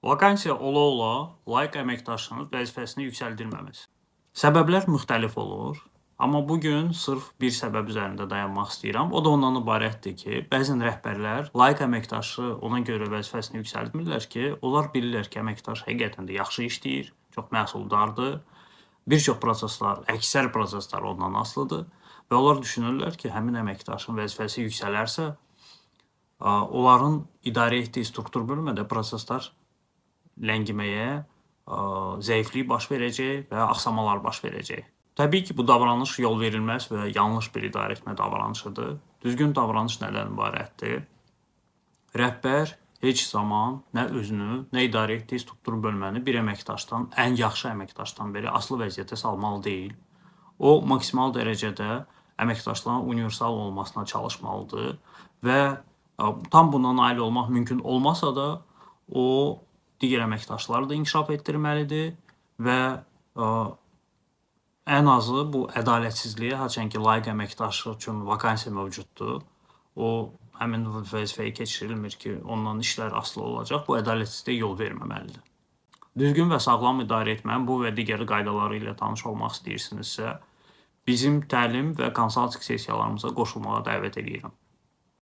Vakansiya ola-ola layiq əməkdaşın vəzifəsini yüksəldilməməsi. Səbəblər müxtəlif olur, amma bu gün sırf bir səbəb üzərində dayanmaq istəyirəm. O da ondan ibarətdir ki, bəzən rəhbərlər layiq əməkdaşı ona görə vəzifəsini yüksəltmirlər ki, onlar bilirlər ki, əməkdaş həqiqətən də yaxşı işləyir, çox məhsuldardır. Bir çox proseslər, əksər proseslər ondan asılıdır və onlar düşünürlər ki, həmin əməkdaşın vəzifəsi yüksələrsə, onların idarə etdiyi struktur bölmədə proseslər ləngiməyə, zəiflik baş verəcək və axsamalar baş verəcək. Təbii ki, bu davranış yol verilməz və yanlış bir idarəetmə davranışıdır. Düzgün davranış nədən ibarətdir? Rəhbər heç zaman nə özünü, nə idarə etdiyi struktur bölməni bir əməkdaşdan, ən yaxşı əməkdaşdan belə asılı vəziyyətə salmalı deyil. O maksimal dərəcədə əməkdaşların universal olmasına çalışmalıdır və tam buna nail olmaq mümkün olmasa da, o digər əməkdaşları da inkişaf etdirməlidir və ən azı bu ədalətsizliyə, haçan ki, layiq əməkdaşı üçün vakansiya mövcuddur, o həmin vəzifəyə keçirilmir ki, ondan işlər asılı olacaq. Bu ədalətsizliyə yol verməməlidir. Düzgün və sağlam idarə etmənin bu və digər qaydaları ilə tanış olmaq istəyirsinizsə, bizim təlim və konsaltinq sessiyalarımıza qoşulmağa dəvət eləyirəm.